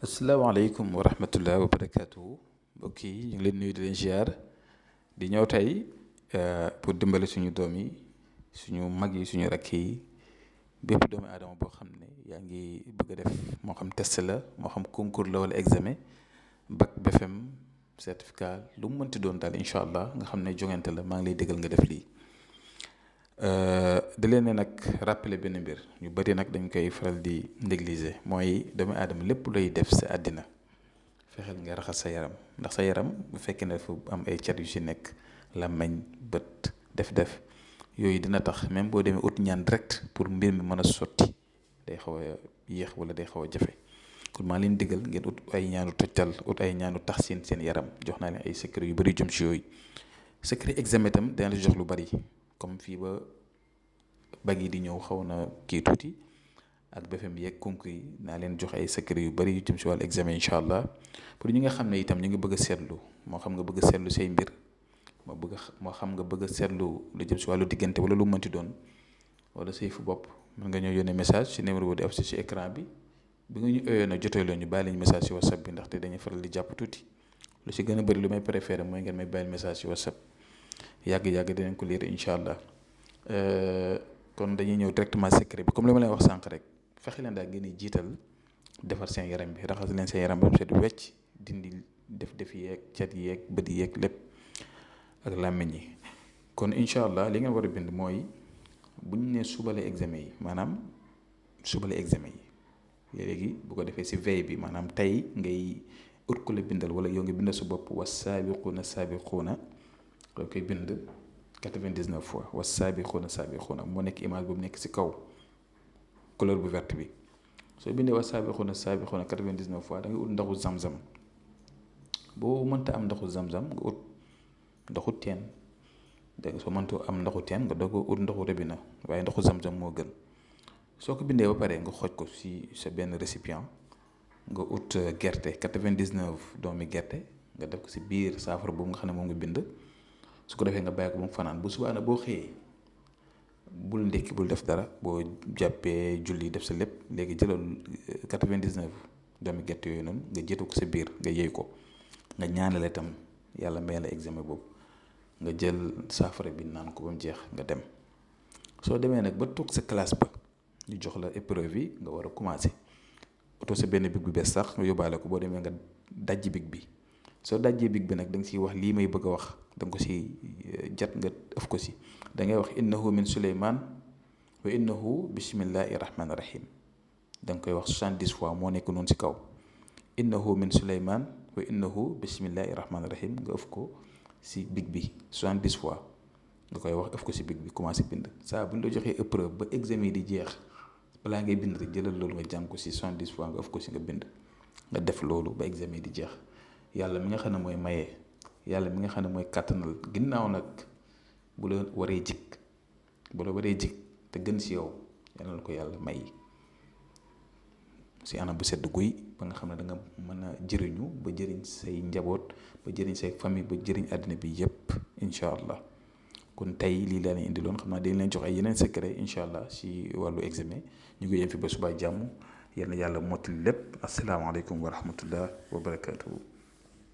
asalaamaaleykum wa rahmatulah wa barakaatu mbokk yi ñu ngi leen nuyu di leen ziar di ñëw tey pour dimbale suñu doom yi suñu mag yi suñu rakk yi bépp doomu aadama boo xam ne yaa ngi bëgg a def moo xam test la moo xam concours la wala examen bac BFEM certificat lu mu mënti doon daal incha allah nga xam ne jongante la maa ngi lay déggal nga def lii. da leen ne nag rappeler benn mbir ñu bëri nag dañ koy faral di négliger mooy doomu aadama lépp looy def sa àddina fexeel nga raxas sa yaram ndax sa yaram bu fekkee ne dafa am ay cat yu ci nekk làmmiñ bët def yooyu dina tax même boo demee ut ñaan direct pour mbir mi mën a sotti day xaw a yéex wala day xaw a jafe kon maa leen digal ngeen ut ay ñaanu tojtal ut ay ñaanu tax seen yaram jox naa leen ay secret yu bëri jëm ci yooyu secret examen itam dana la jox lu bëri. comme fii ba bag yi di ñëw xaw na kii tuuti ak BFEM yeeg concours yi naa leen jox ay secret yu bari yu jëm si wàllu examen incha allah pour ñi nga xam ne itam ñu ngi bëgg a seetlu moo xam nga bëgg a seetlu say mbir moo xam nga bëgg a seetlu lu jëm si wàllu diggante wala lu mënti doon wala say fu bopp mën nga ñëw yónnee message si numéro di affiché si écran bi nga ñu ëyoo na jotee ñu bàyyi lañu message si WhatsApp bi ndaxte dañuy faral di jàpp tuuti lu si gën a bëri lu may préféré mooy ngeen may bàyyi message si WhatsApp. yàgg-yàgg dinañ ko lire incha allah kon dañuy ñëw directement secret bi comme li ma leen wax sànq rek fexe leen daal ngeen jiital defar seen yaram bi raxas leen seen yaram ba mu set wecc dindi def yeeg cat yeeg bët yeeg lépp ak làmmiñ yi kon incha allah li ngeen war a bind mooy bu ñu nee subale examen yi maanaam subale examen yi léegi bu ko defee si veille bi maanaam tey ngay ut ko la bindal wala yow nga bindal sa bopp wa saabiquuna doo koy bind 99 fois wa saabiquuna moo nekk image boobu nekk ci kaw couleur bu verte bi soo bindee wa saabiquuna 99 fois da ngay ut ndoxu zamzam boo mënta am ndoxu zamzam nga ut ndoxu teen dégg soo mënta am ndoxu teen nga doog ut ndoxu robinet waaye ndoxu zamzam moo gën soo ko bindee ba pare nga xooj ko ci sa benn récipient nga ut gerte 99 doomi gerte nga def ko ci biir saafara boobu nga xam ne moom nga bind. su ko defee nga bàyyi ko ba mu fanaan bu subaa na boo xëyee bul ndékki bul def dara boo jàppee julli def sa lépp léegi jëlal 99 doomi gerte yooyu noonu nga jëtu ko sa biir nga yëy ko nga ñaanale itam yàlla may la examen boobu nga jël saafara bi naan ko ba mu jeex nga dem soo demee nag ba toog sa classe ba ñu jox la épreuve yi nga war a commencer oto sa benn big bu bees sax nga yóbbaale ko boo demee nga dajji big bi soo dajjee big bi nag da nga siy wax lii may bëgg a wax da nga ko si jat nga ëf ko si da ngay wax innahu min suleyman wa innahu bismillahi rahmani rahim da nga koy wax 70 fois moo nekk noonu si kaw innahu min suleyman wa innahu bismillahi rahmani rahim nga ëf ko si big bi 70 fois nga koy wax ëf ko si big bi commencé bind saa bu ñu la joxee épreuve ba examen di jeex balaa ngay bind rek jëlal loolu nga jàng ko si 70 fois nga ëf ko si nga bind nga def loolu ba examen di jeex yàlla mi nga xam ne mooy maye yàlla mi nga xam ne mooy kàttanal ginnaaw nag bu la waree jig te gën si yow yàlla na ko yàlla may si anam bu sedd guy ba nga xam ne da nga mën a jëriñu ba jëriñ say njaboot ba jëriñ say famille ba jëriñ àddina bi yépp incha allah kon tey lii laa leen indiloon xam naa dañ leen jox ay yeneen secret incha allah si wàllu examen ñu ngi yem fi ba subaa jàmm yal na yàlla mottali lépp asalaamaaleykum wa rahmatullah wa barakaatu.